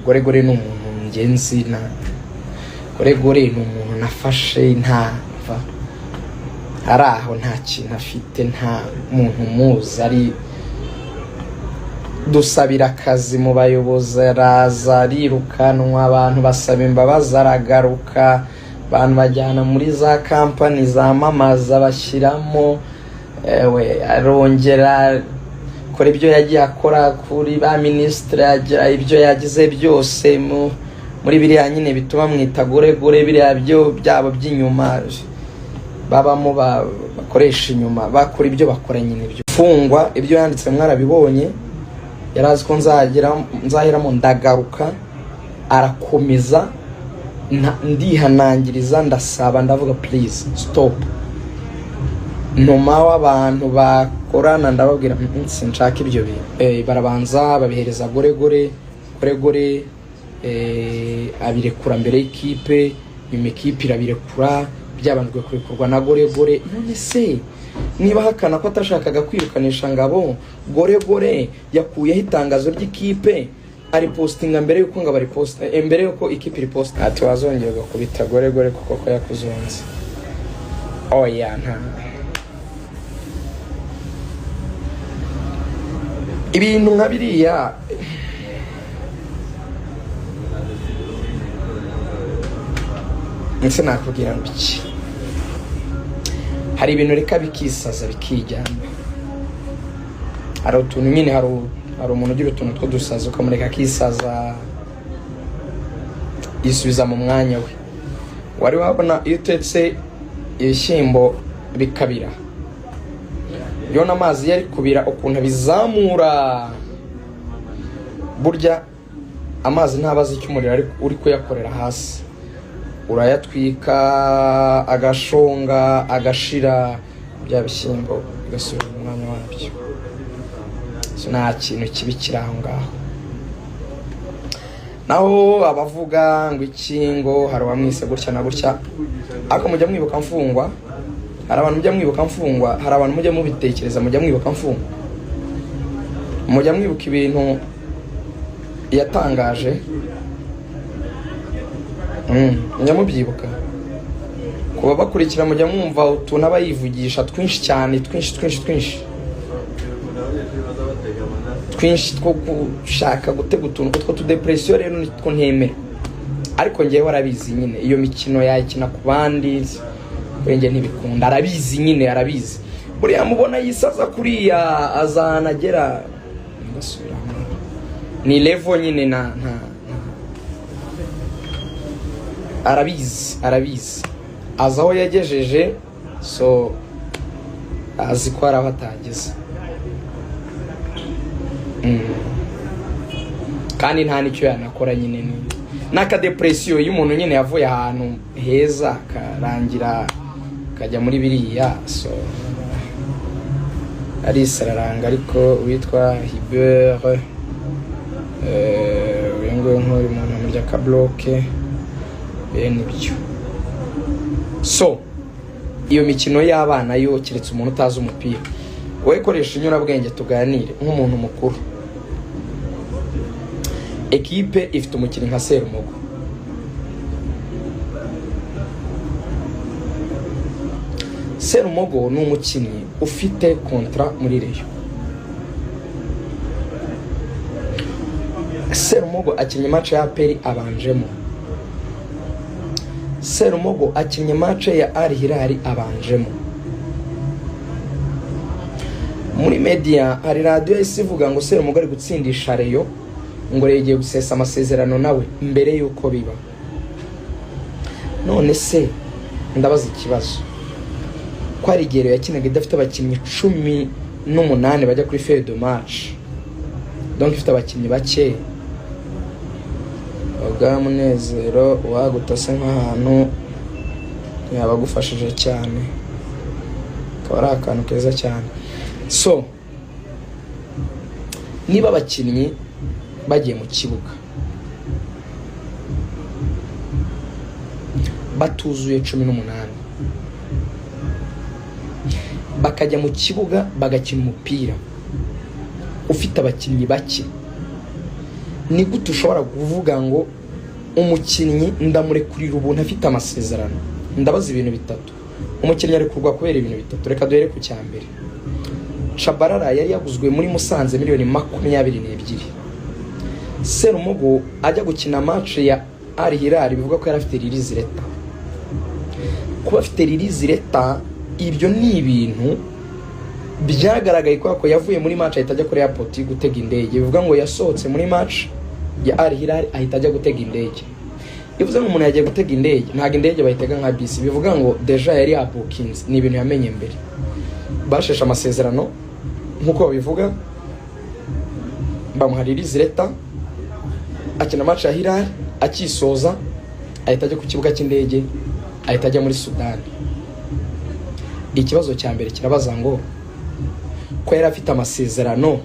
Goregore ni umuntu ngenzi na Goregore ni umuntu nafashe, ntava ari aho, nta kintu afite, nta muntu umuzi, ari dusabira akazi mu bayobozi, araza arirukanwa, abantu basaba imbabazi aragaruka, abantu bajyana muri za kampani zamamaza bashyiramo, ewe arongera akora ibyo yagiye akora kuri ba minisitiri, agira ibyo yagize byose muri biriya nyine bituma mwita Goregore, biriya byo byabo by'inyuma babamo, bakoresha inyuma, bakora ibyo bakora nyine. Ibyo fungwa, ibyo yanditse mwarabibonye. Yari azi ko nzagera nzaheramo ndagaruka, arakomeza, ndihanangiriza, ndasaba, ndavuga "Please stop." Ntuma w'abantu bakorana, ndababwira sinshaka ibyo bintu." Barabanza babihereza Goregore. Goregore abirekura mbere y'ikipe, nyuma ikipe irabirekura byabanjwe kurekurwa na Goregore. None se niba ahakana ko atashakaga kwirukanisha Ngabo, Goregore yakuyeho itangazo ry'ikipe aripostinga mbere y'uko Ngabo ariposta, mbere y'uko ikipe iriposta, ati wazongera ugakubita Goregore kuko ko yakuzonze. Oya, nta ibintu nka biriya. Ese nakubwira ngo iki? Hari ibintu reka bikisaza bikijyana. Hari utuntu nyine, hari umuntu ugira utuntu tw'udusazi, ukamureka akisaza, yisubiza mu mwanya we. Wari wabona iyo utetse ibishyimbo bikabira, iyo amazi yari kubira ukuntu abizamura? Burya amazi ntaba azi icyo umuriro uri kuyakorera hasi, urayatwika agashonga, agashira, bya bishyimbo bigasubira mu mwanya wabyo. So, nta kintu kibi kiri aho ngaho. Naho abavuga ngo iki, ngo hari uwamwise gutya na gutya, ariko mujya mwibuka mfungwa? Hari abantu mujya mwibuka mfungwa? Hari abantu mujya mubitekereza? Mujya mwibuka mfungwa? Mujya mwibuka ibintu yatangaje? Mujya mubyibuka? Kuba bakurikira, mujya mwumva utuntu aba yivugisha twinshi cyane, twinshi twinshi twinshi twinshi, two gushaka gutega utuntu utwo tudepression. Rero nitwo ntemera, ariko ngewe arabizi nyine, iyo mikino yayikina ku bandi, kuri njye ntibikunda. Arabizi nyine, arabizi. Buriya mubona yisaza kuriya, azanagera ngasubira hamwe. Ni level nyine na nta arabizi, arabizi, azi aho yagejeje, so azi ko hari aho atageze. Kandi nta n'icyo yanakora nyine, ni n'akadepression iyo umuntu nyine yavuye ahantu heza akarangira akajya muri biriya. So arisararanga. Ariko uwitwa Hubert, uyu nguyu nk'uri muntu amurya akabloke bene ibyo. So iyo mikino y'abana yo, keretse umuntu utazi umupira. Wowe koresha inyurabwenge, tuganire nk'umuntu mukuru. Ekipe ifite umukinnyi nka Serumogo, Serumogo ni umukinnyi ufite kontra muri Rayon. Serumogo akinnye match ya APR abanjemo, Serumogo akinnye match ya Al Hilal abanjemo. Muri media hari radiyo yahise ivuga ngo Serumogo ari gutsindisha Rayon, ngo Rayon igiye gusesa amasezerano nawe mbere y'uko biba. None se ndabaza ikibazo, ko hari igihe Rayon yakinaga idafite abakinnyi 18 bajya kuri feuille de match, donc ifite abakinnyi bake? Oga Munezero, wagutase nk'ahantu yaba agufashije cyane, akaba ari akantu keza cyane. So niba abakinnyi bagiye mu kibuga batuzuye 18, bakajya mu kibuga bagakina umupira ufite abakinnyi bake, Ni gute ushobora kuvuga ngo umukinnyi ndamurekurira ubuntu afite amasezerano? Ndabaza ibintu bitatu. Umukinnyi arekurwa kubera ibintu bitatu. Reka duhere ku cya mbere. Shabalala yari yaguzwe muri Musanze miliyoni 22. Serumogo ajya gukina match ya Al Hilal, bivuga ko yari afite release letter. Kuba afite release letter, ibyo ni ibintu byagaragaye kubera ko yavuye muri match ahita ajya kuri airport gutega indege. Bivuga ngo yasohotse muri match ya Al Hilal ahita ajya gutega indege. Bivuze ngo umuntu yagiye gutega indege, ntabwo indege bayitega nka bisi. Bivuga ngo déjà yari yabukinze, ni ibintu yamenye mbere. Basheshe amasezerano nk'uko babivuga, bamuha release letter, akina match ya Hilal, akisoza ahita ajya ku kibuga cy'indege, ahita ajya muri Sudani. Ikibazo cya mbere kirabaza ngo ko yari afite amasezerano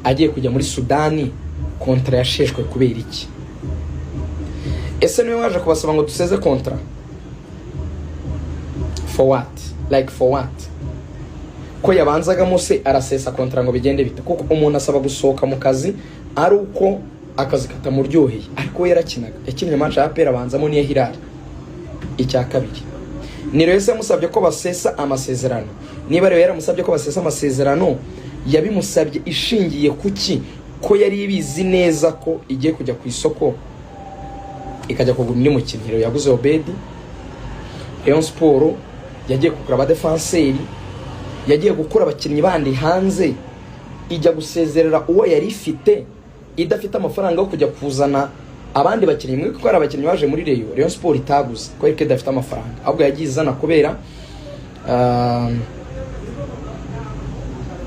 agiye kujya muri Sudani, contrat yasheshwe kubera iki? Ese niwe waje kubasaba ngo duseze contrat? For what? Like, for what? Ko yabanzagamo se arasesa contrat ngo bigende bite? Kuko umuntu asaba gusohoka mu kazi ari uko akazi katamuryoheye, ariko we yarakinaga, yakinnye match ya APR abanzamo n'iya Hilal. Icya kabiri, ni Rayon yamusabye ko basesa amasezerano? Niba rero yaramusabye ko basesa amasezerano, yabimusabye ishingiye ku ki, ko yari ibizi neza ko igiye kujya ku isoko ikajya kugura undi mukinnyi? Rero yaguze Obedi, Rayon Sport yagiye kugura abadefanseri, yagiye gukura abakinnyi bandi hanze, ijya gusezerera uwo yari ifite idafite amafaranga yo kujya kuzana abandi bakinnyi. Mwe kuko hari abakinnyi baje muri Rayon Sport itaguze kubera ko idafite amafaranga, ahubwo yagiye izana kubera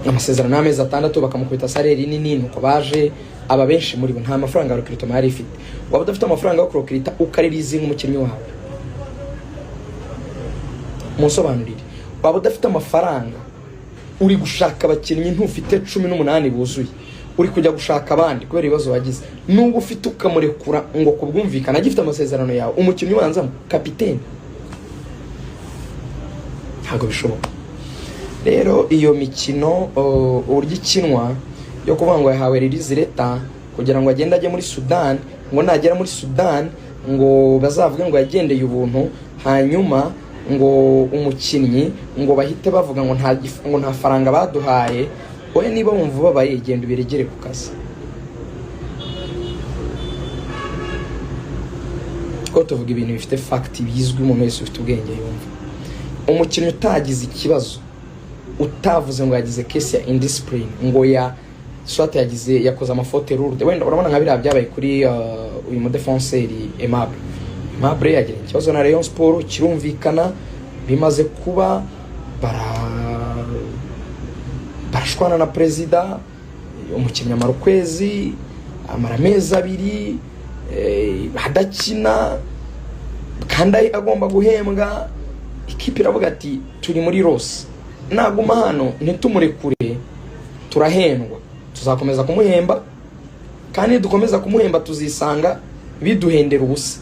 amasezerano y'amezi 6, bakamukubita salaire nini. Nuko baje aba benshi muri bo nta mafaranga ya recrutement yari ifite. Waba udafite amafaranga yo kurecruita, ukareleasinga umukinnyi wawe? Munsobanurire. Waba udafite amafaranga, uri gushaka abakinnyi, ntufite 18 buzuye, uri kujya gushaka abandi kubera ibibazo wagize, nubwo ufite ukamurekura ngo ku bwumvikane agifite amasezerano yawe, umukinnyi ubanzamo kapitene? Ntabwo bishoboka. Rero iyo mikino, uburyo ikinwa yo kuvuga ngo yahawe release letter kugira ngo agende ajye muri Sudan, ngo nagera muri Sudan ngo bazavuge ngo yagendeye ubuntu, hanyuma ngo umukinnyi ngo bahite bavuga ngo nta faranga baduhaye. Wowe niba wumva ubabaye, genda ubiregere ku kazi, ko tuvuga ibintu bifite fact bizwi, umuntu wese ufite ubwenge yumva. Umukinnyi utagize ikibazo, utavuze ngo yagize case ya indiscipline, ngo ya soit yagize, yakoze amafaute lourde, wenda urabona nka biriya byabaye kuri uyu mudefenseri Aimable. Aimable yagiranye ikibazo na Rayon Sport, kirumvikana, bimaze kuba barashwana na perezida, umukinnyi amara ukwezi, amara amezi 2 adakina kandi agomba guhembwa. Ikipe iravuga ati: "Turi muri loss, naguma hano ntitumurekure turahendwa, tuzakomeza kumuhemba, kandi nidukomeza kumuhemba tuzisanga biduhendera ubusa.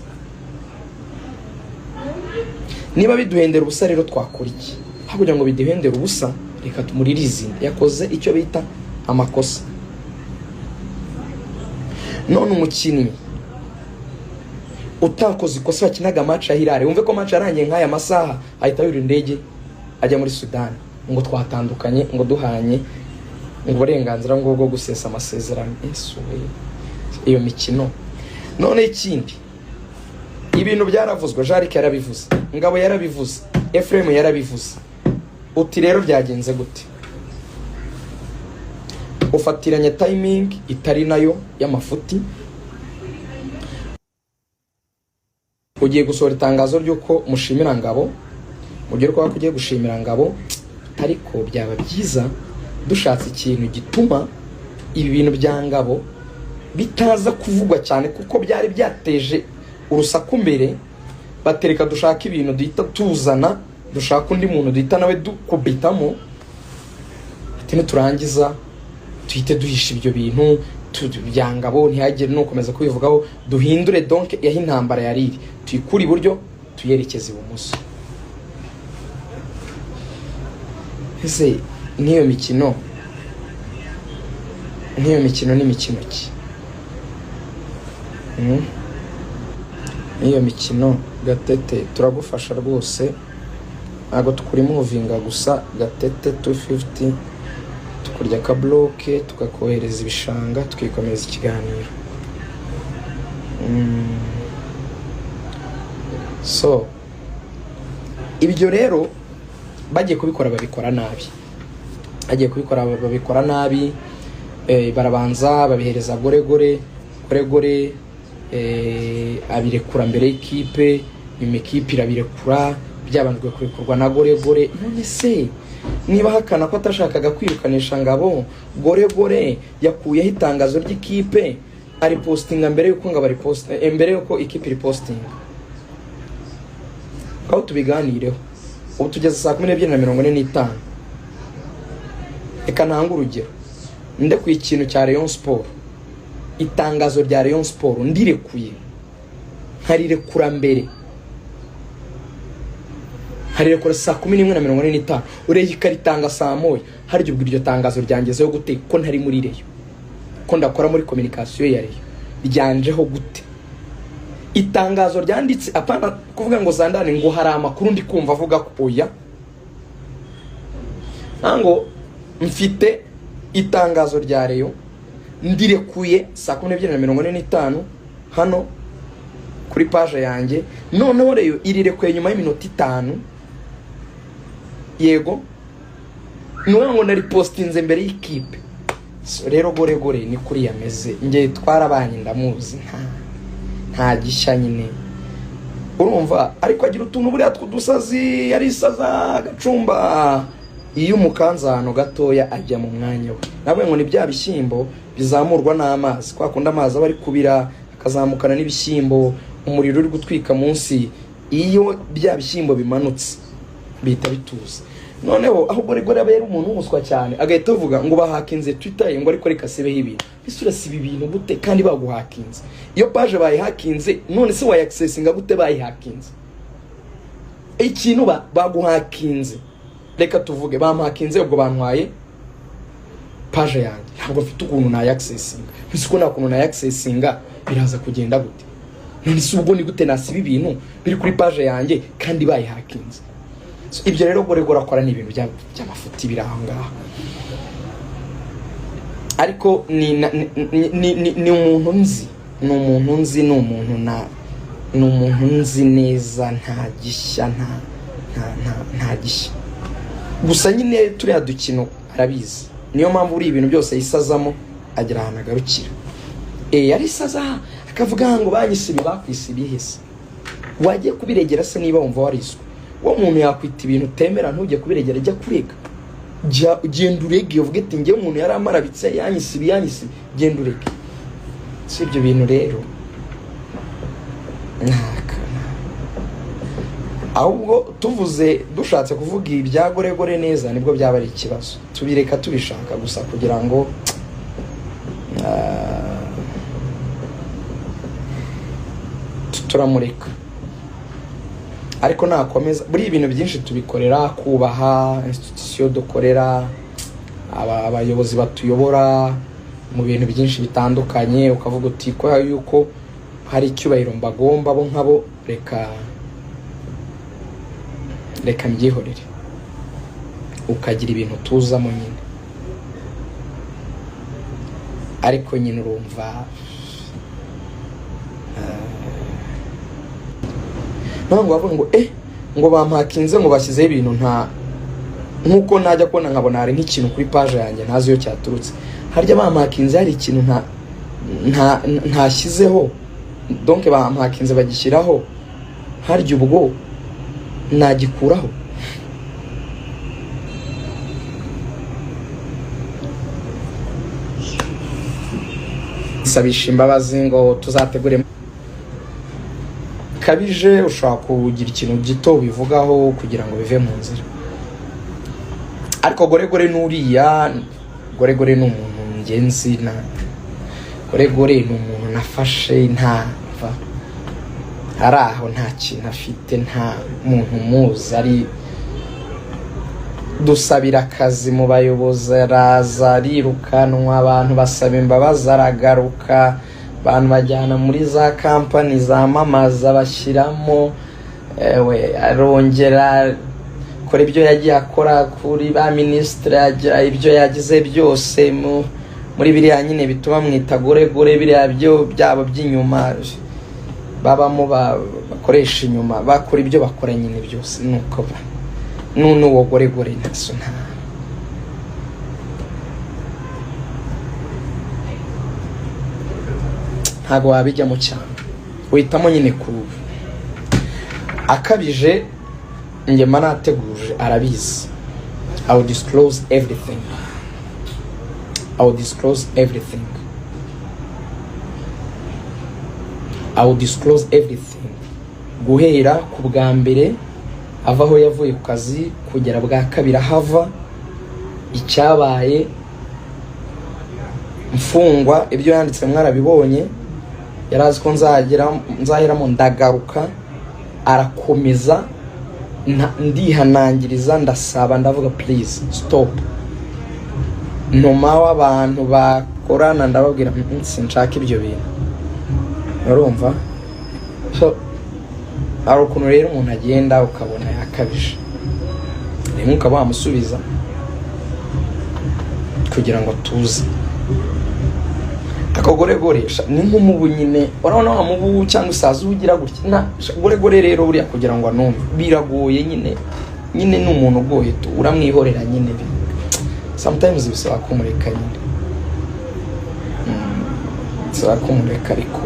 Niba biduhendera ubusa rero twakora iki? Aho kugira ngo biduhendere ubusa, reka tumureleasinge." Yakoze icyo bita amakosa. None umukinnyi utakoze ikosa, wakinaga match ya Hilal, wumve ko match yarangiye nk'aya masaha, ahita yurira indege ajya muri Sudani, ngo twatandukanye, ngo duhanye ngo uburenganzira ngo bwo gusesa amasezerano. Yesu we, iyo mikino! None ikindi, ibintu byaravuzwe, Jarike yarabivuze, Ngabo yarabivuze, Efuremu yarabivuze. Uti rero byagenze gute? Ufatiranye timing itari nayo y'amafuti, ugiye gusohora itangazo ry'uko mushimira Ngabo. Mu gihe uri ugiye gushimira Ngabo, ariko byaba byiza dushatse ikintu gituma ibi bintu bya Ngabo bitaza kuvugwa cyane, kuko byari byateje urusaku mbere. Batereka dushaka ibintu duhita tuzana, dushaka undi muntu duhita nawe dukubitamo, ati niturangiza tuhite duhisha ibyo bintu bya Ngabo, ntihagire nukomeza kubivugaho, duhindure donc yaho intambara yari iri, tuyikure iburyo tuyerekeze ibumoso. Ese nk'iyo mikino ni imikino ki? N'iyo mikino. Gatete, turagufasha rwose, ntabwo tukurimuvinga gusa. Gatete 250, tukurya akabloke, tukakohereza ibishanga, tukikomeza ikiganiro. So ibyo rero bagiye kubikora, babikora nabi. Bagiye kubikora, babikora nabi. Barabanza babihereza Goregore. Goregore abirekura mbere y'ikipe, nyuma ikipe irabirekura byabanjwe kurekurwa na Goregore. None se niba ahakana ko atashakaga kwirukanisha Ngabo, Goregore yakuyeho itangazo ry'ikipe aripostinga mbere y'uko Ngabo aripost, mbere y'uko ikipe iripostinga? Aho tubiganireho, ubu tugeze saa 12:45. Reka ntange urugero. Ndekuye ikintu cya Rayon Sport, itangazo rya Rayon Sport ndirekuye, nkarirekura mbere, nkarirekura saa 11:45, ureye ikaritanga saa 1. Harya ubwo iryo tangazo ryangezeho gute, ko ntari muri Rayon, ko ndakora muri communication ya Rayon? Ryanjeho gute itangazo ryanditse? Apana kuvuga ngo zandane ngo hari amakuru ndi kumva avuga ko, oya, ngo mfite itangazo rya Rayon, ndirekuye saa 12:45 hano kuri page yanjye. Noneho Rayon irirekuye nyuma y'iminota 5. Yego, ni ukuvuga ngo naripostinze mbere y'ikipe. So, rero Goregore ni kuri yameze. Nge twarabanye, ndamuzi, nta gishya nyine, urumva. Ariko agira utuntu buriya tw'udusazi, yarisaza agacumba. Iyo umukanze ahantu gatoya ajya mu mwanya we. Nawe ngo ni bya bishyimbo bizamurwa n'amazi, kwa kundi amazi aba ari kubira akazamukana n'ibishyimbo, umuriro uri gutwika munsi. Iyo bya bishyimbo bimanutse bihita bituza. Noneho aho Goregore aba yari umuntu w'umuswa cyane, agahita avuga ngo bahakinze Twitter ye, ngo ariko reka asibeho ibintu. Ese urasiba ibintu gute kandi baguhakinze? Iyo page bayihakinze, none se wayakisesinga gute bayihakinze? Ikintu baguhakinze, reka tuvuge bamuhakinze, ubwo bantwaye page yanjye, ntabwo mfite ukuntu nayakisesinga. Mbese ko nta kuntu nayakisesinga, biraza kugenda gute? None se ubwo ni gute nasiba ibintu biri kuri page yanjye kandi bayihakinze? So, ibyo rero Goregore akora ni ibintu by'amafuti biri aho ngaho, ariko ni umuntu nzi, ni umuntu nzi, ni umuntu nzi neza. Nta gishya, nta gishya. Gusa nyine turiya dukino arabizi, niyo mpamvu uri ibintu byose yisazamo agira ahantu agarukira. Yarisaza akavuga ngo banyise ibi. Bakwise ibihese? Wagiye kubiregera se niba wumva wariswe? Uwo muntu yakwita ibintu utemera, ntujye kubiregera? Jya kurega, jya genda urege, uvuge ati: "Njyewe umuntu yaramarabitse, yanyise ibi, yanyise ibi." Genda urege. Si ibyo bintu rero ntaka. Ahubwo tuvuze, dushatse kuvuga ibya Goregore neza, nibwo byaba ari ikibazo. Tubireka tubishaka gusa kugira ngo turamureka, ariko nakomeza. Buriya ibintu byinshi tubikorera kubaha institution dukorera, abayobozi batuyobora mu bintu byinshi bitandukanye. Ukavuga uti ko yuko hari icyubahiro mbagomba bo nkabo, reka mbyihorere. Ukagira ibintu tuzamo nyine, ariko nyine urumva, ntabwo bavuga ngo ngo bampakinze, ngo bashyizeho ibintu nta nkuko najya kubona nkabona hari nk'ikintu kuri page yanjye ntazi iyo cyaturutse. Harya bampakinze hari ikintu nta ntashyizeho? Donc bampakinze bagishyiraho, harya ubwo nagikuraho? Sabisha imbabazi ngo tuzategure kabije. Ushobora kugira ikintu gito ubivugaho kugira ngo bive mu nzira, ariko Goregore n'uriya Goregore ni umuntu ngenzi na Goregore ni umuntu nafashe, ntava ari aho, nta kintu afite, nta muntu umuzi, ari dusabira akazi mu bayobozi, araza arirukanwa, abantu basaba imbabazi aragaruka. Abantu bajyana muri za kampani zamamaza, bashyiramo. Ewe, arongera akora ibyo yagiye akora kuri ba minisitiri, agira ibyo yagize byose muri biriya nyine bituma mwita goregore, biriya byo byabo by'inyuma babamo, bakoresha inyuma, bakora ibyo bakora nyine byose. Nuko n'uwo goregore ntaso ntago wabijyamo cyane, uhitamo nyine ku akabije. Njye mba nateguje, arabizi. I will disclose everything, I will disclose everything, I will disclose everything, guhera ku bwa mbere ava aho yavuye ku kazi kugera bwa kabiri ahava, icyabaye mfungwa, ibyo yanditse mwarabibonye. Yari azi ko nzagera nzaheramo ndagaruka, arakomeza, ndihanangiriza, ndasaba, ndavuga: "Please stop." Ntuma w'abantu bakorana, ndababwira: Sinshaka ibyo bintu." Urumva? So hari ukuntu rero umuntu agenda ukabona yakabije, rimwe ukaba wamusubiza kugira ngo tuze. Akagoregoresha ni nk'umubu nyine, urabona wa mubu cyangwa isazi ugira gutya na goregore. Rero buriya kugira ngo anumve biragoye nyine. Nyine ni umuntu ugoye tu, uramwihorera nyine. Sometimes bisaba kumureka nyine. Bisaba kumureka, ariko